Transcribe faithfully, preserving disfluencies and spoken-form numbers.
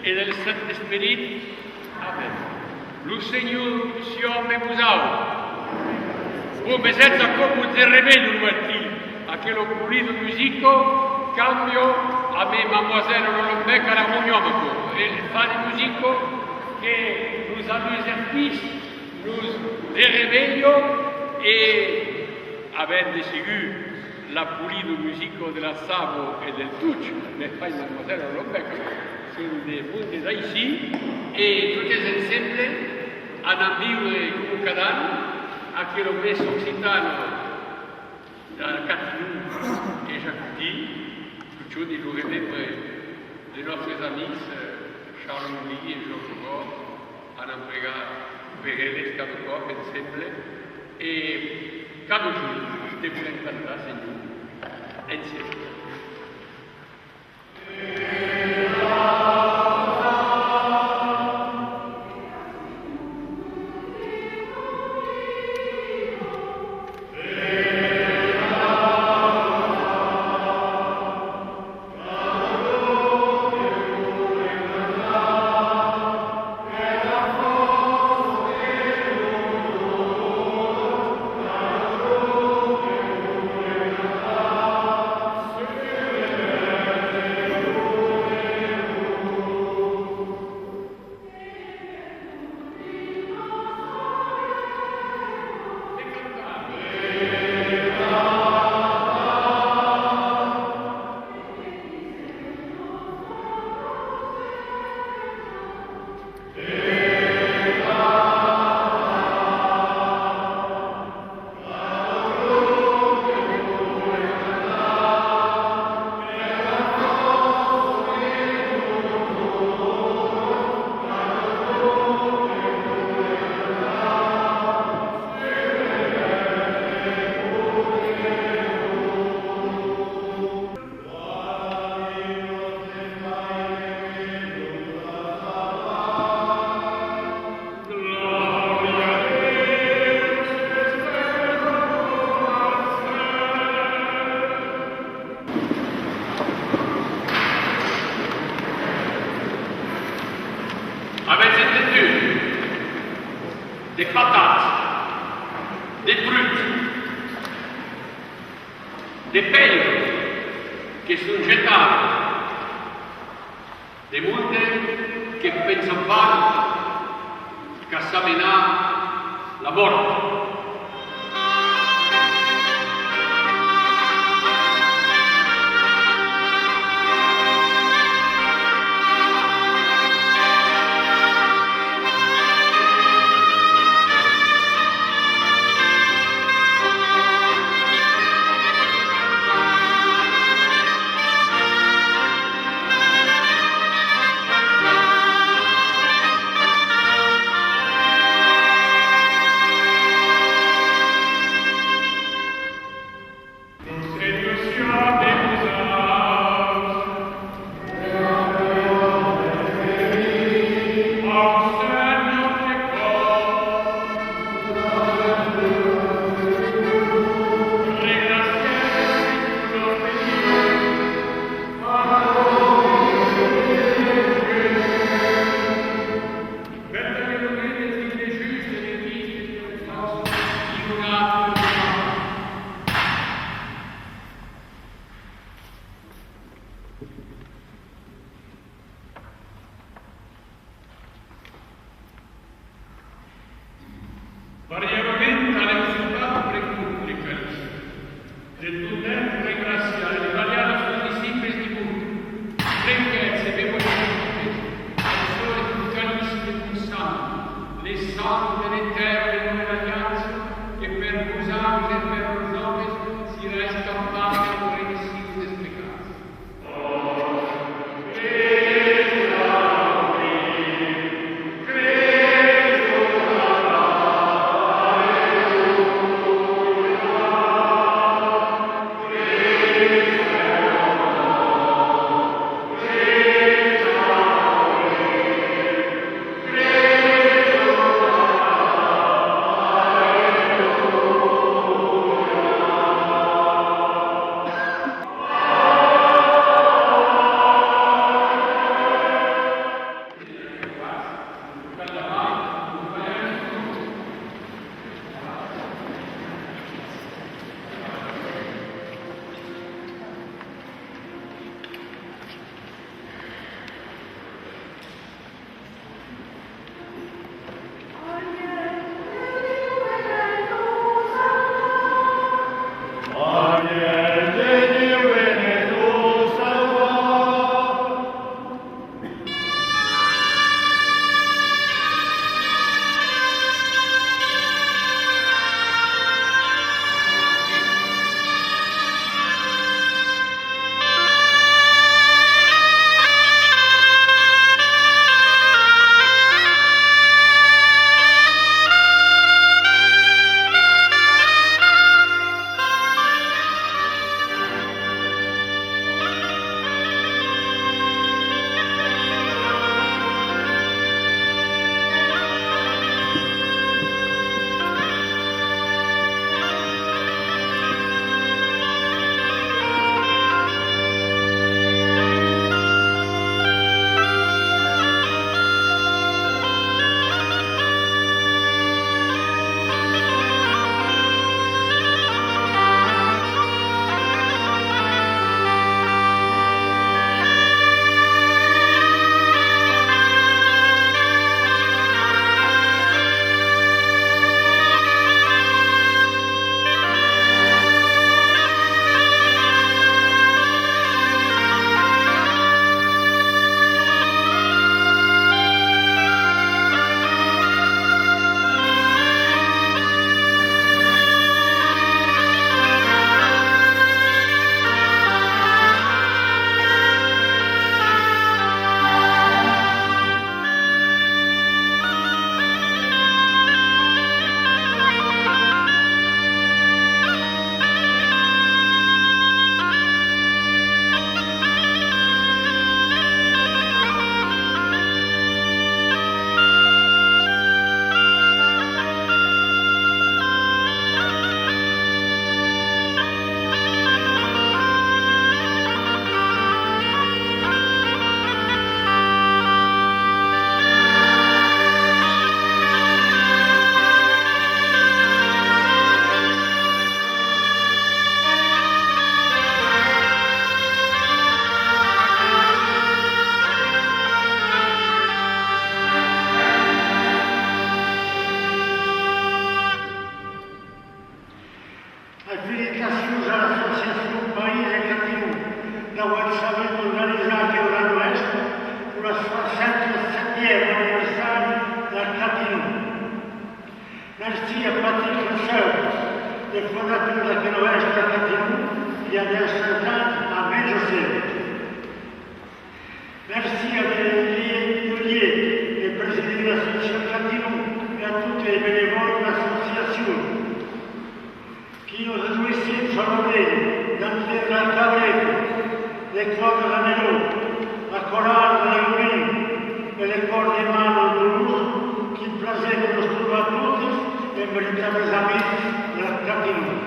E del Sent Esperit. Amèn. Lo Senhor siá amb vosauts. Bon, vesètz, aquò vos revelha lo matin, aquela polida musica cambia amb Mademoiselle Lolombeck a l'armonium, aquò. E fa de musica que nos aluserpís, nos revelha e avèm de segur la polida musica de la Saba e del Tuch, mès pas Mademoiselle Lolombeck, son de monde d'aicí, e totes ensemble anam viure coma cada an aquela messa occitana de Catilhon e Jacotin, totjorn dins lo remembre de nòstres amics, eh, Charles Mouly e Georges Gordes. Anam pregar per eles cada còp ensemble e cada jorn te volem cantar, Senhor, ensemble. Avètz entendut? De patats, de bruts, de pèiras que son jetadas, de monde que pensan pas qu'a s'amenar la mòrt. Organizar aqueu Gran Oèst per lo soassanta-setièm aniversari del Catinon. Mercí a Patrick Rousseau, le fondator d'aquel Oèst del Catinon, i a dètz-a-sèt ans, a Mètz-Ocèan. Mercí a Delier Delier, le president de l'associacion Catinon, e a totes les benevòls de l'associacion. Qui nos ajoïssim solament d'entendre la Cabreta, le còr de Ranelon, la corala de Legomin e le còr de Mano Toulouse, quin plaser de nos trobar totes en veritables amics de la Catinon.